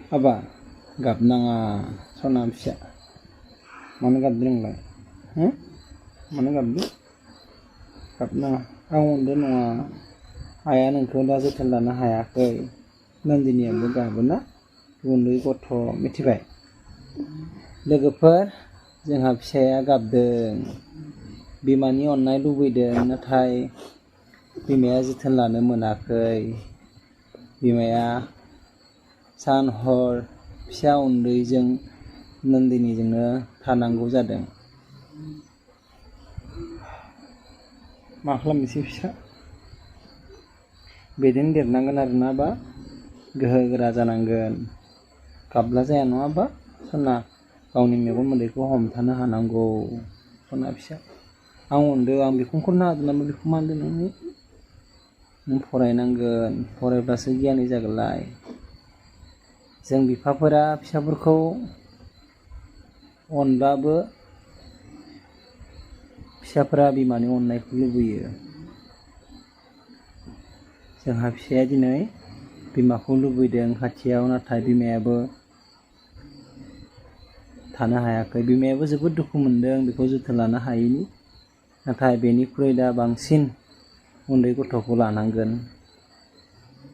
Aba गाबनाङा सना फिसा मानो गाबदों नोंलाय मानो गाबदों गाबनाङा आं उन्दो नङा आइया नोंखौ दा जोथोन लानो हायाखै नन्दिनियाबो गाबोना उन्दै गथ' मिथिबाय लोगोफोर जोंहा फिसाया गाबदों बिमानि अननाय लुबैदों नाथाय बिमाया जोथोन लानो मोनाखै बिमाया सान हर फिसा उन्दैजों नन्दिनिजोंनो थानांगौ जादों मा खालामनोसै फिसा बेजों देरनांगोन आरोना बा गोहो गोरा जानांगोन गाबला जाया नङाबा सना गावनि मेगन मोदैखौ हमथानो हानांगौ सना फिसा आं उन्दो आं बेखौ खरनो हादों नामा बेखौ मानदों नों फरायनांगोन फरायब्लासो गियानि जागोनलाय जों बिफाफोरा फिसाफोरखौ अनब्लाबो फिसाफोरा बिमानि अननायखौ लुबैयो जोंहा फिसाया दिनै बिमाखौ लुबैदों खाथियाव नाथाय बिमायाबो थानो हायाखै बिमायाबो जोबोद दुखु मोनदों बेखौ जोथोन लानो हायैनि नाथाय बेनिख्रुइ दा बांसिन उन्दै गथ'खौ लानांगोन